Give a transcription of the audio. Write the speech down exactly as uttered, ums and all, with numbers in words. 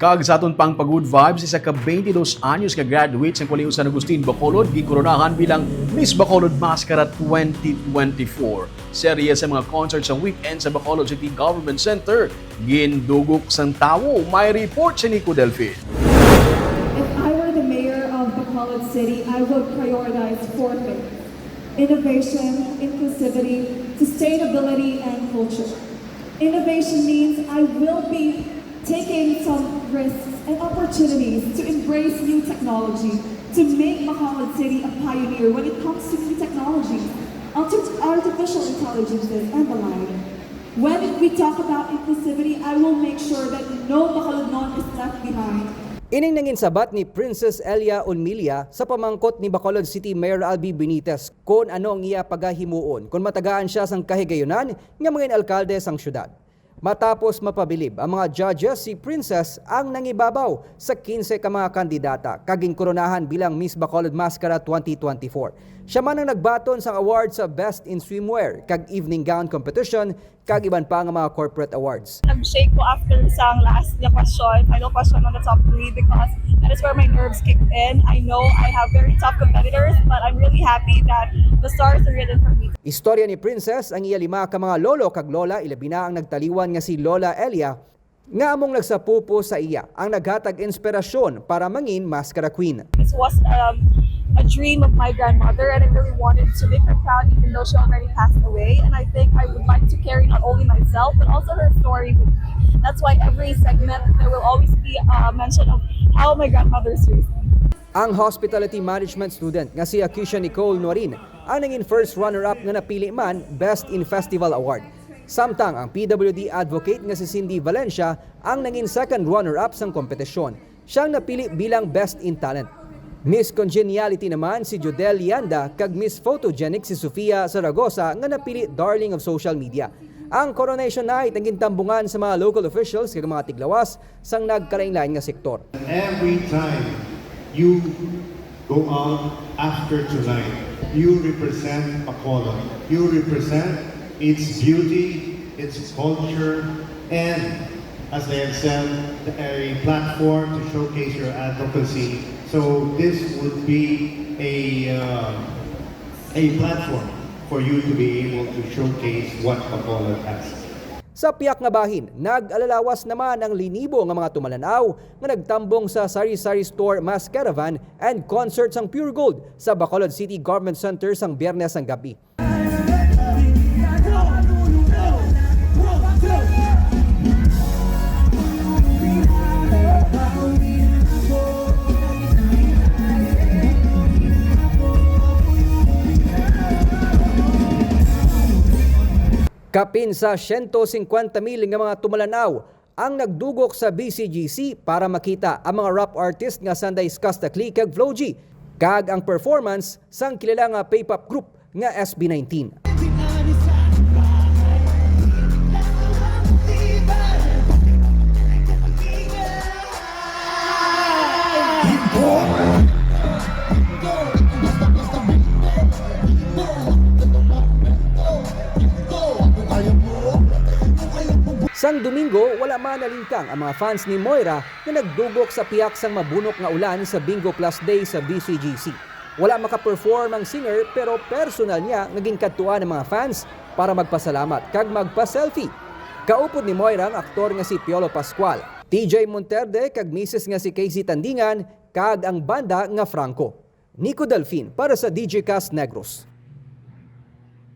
Kag sa aton pang pa-good vibes, isa ka twenty-dos anyos nga graduate sa Kolehiyo San Agustin, Bacolod, ginkoronahan bilang Miss Bacolod Mascara twenty twenty-four. Serye sa mga concert sa weekend sa Bacolod City Government Center, gindugok sang tawo. May report si Nico Delfin. If I were the mayor of Bacolod City, I would prioritize four things: innovation, inclusivity, sustainability, and culture. Innovation means I will be taking some risks and opportunities to embrace new technology, to make Bacolod City a pioneer when it comes to new technologies, arti- artificial intelligences, and the like. When we talk about inclusivity, I will make sure that no Bacolodnon is left behind. Ining nangin sabat ni Princess Elia Unmilia sa pamangkot ni Bacolod City Mayor Albi Benitez kon ano ang iya pagahimuon kon matagaan siya sang kahigayunan nga mangin alkalde sang syudad. Matapos mapabilib ang mga judges, si Princess ang nangibabaw sa kinse ka mga kandidata kag ginkoronahan bilang Miss Bacolod Mascara twenty twenty-four. Siya man ang nagbaton sang award sa Best in Swimwear kag Evening Gown Competition kag iban pa nga mga corporate awards. Nag-shake ko after sang last na question, final question on the top three, because that is where my nerves kicked in. I know I have very tough competitors, but I'm really happy that the stars are written for me. Istorya ni Princess ang iya lima ka mga lolo kag lola, ilabi na ang nagtaliwan nga si Lola Elia, nga among nagsapupo sa iya ang naghatag inspirasyon para mangin Mascara Queen. This was um, a dream of my grandmother, and I really wanted to make her proud, even though she already passed away. And I think I would like to carry not only myself, but also her story with me. That's why every segment, there will always be a mention of how my grandmother serves me. Ang hospitality management student nga si Akisha Nicole Norin ang nangin first runner-up nga napili man Best in Festival Award. Samtang ang P W D advocate nga si Cindy Valencia ang nangin second runner-up sang kompetisyon. Siya ang napili bilang Best in Talent. Miss Congeniality naman si Jodel Yanda kag Miss Photogenic si Sofia Zaragoza nga napili Darling of Social Media. Ang Coronation Night ang gintambungan sa mga local officials kag mga tiglawas sang nagkalainlain nga sektor. Every time you go out after tonight, you represent Bacolod. You represent its beauty, its culture, and as I have said, a platform to showcase your advocacy. So this would be a uh, a platform for you to be able to showcase what Bacolod has. Sa pihak nga bahin, nag-alalawas naman ang linibo nga mga tumalan-aw nga nagtambong sa Sari-Sari Store Mass Caravan and Concert sang Pure Gold sa Bacolod City Government Center sang Biyernes sang gab-i. Kapin sa siyento singkwenta mil nga mga tumalan-aw ang nagdugok sa B C G C para makita ang mga rap artist nga sanday Skasta Klee kag Flo G, kag ang performance sang kilala nga P-pop group nga S B nineteen. Sang Domingo, wala man nalingkang ang mga fans ni Moira nga nagdugok sa pihak sang mabunok nga ulan sa Bingo Plus Day sa B C G C. Wala maka-perform ang singer, pero personal niya nga ginkadtuan ang mga fans para magpasalamat kag magpa-selfie. Kaupod ni Moira ang aktor nga si Piolo Pascual, T J Monterde kag misis nga si Casey Tandingan, kag ang banda nga Franco. Nico Delfin para sa D J Cast Negros.